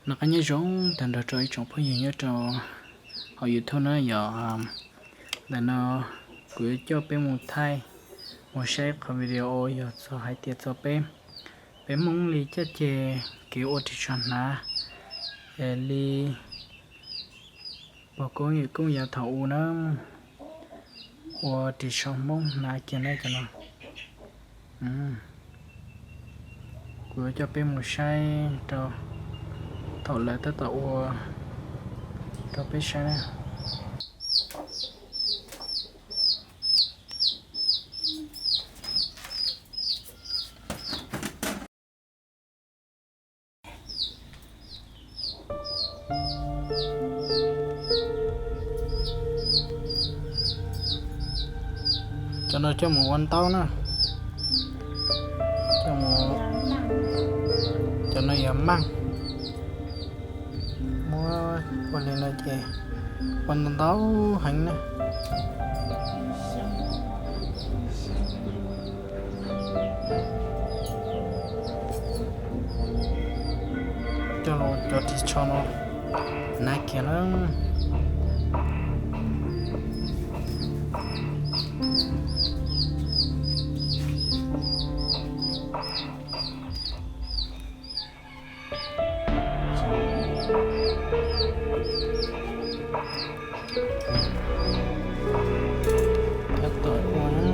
Noj qab nyob zoo tag nrho rau ib tsoom phooj ywg nyob rau hauv YouTube na. Yog ntawm no kuv yuav coj peb mus thaij, mus saib qhov video yog txog hais tias txog peb, peb Hmoob li caj ces kev ua ris tsho hnav, es li pog koob yawm koob yawg thaum ub na, ua ris tsho Hmoob hnav kiag na cov no. Kuv yuav coj peb mus saib rau thaum lawv tab tom ua rau peb saib na. Cov no coj mus ua ntaub na. Coj mus, cov no yog maaj. Muab ua li no ces ua ntau ntau heev na. Coj los cov ris tsho no hnav kiag na. Tab tom ua na.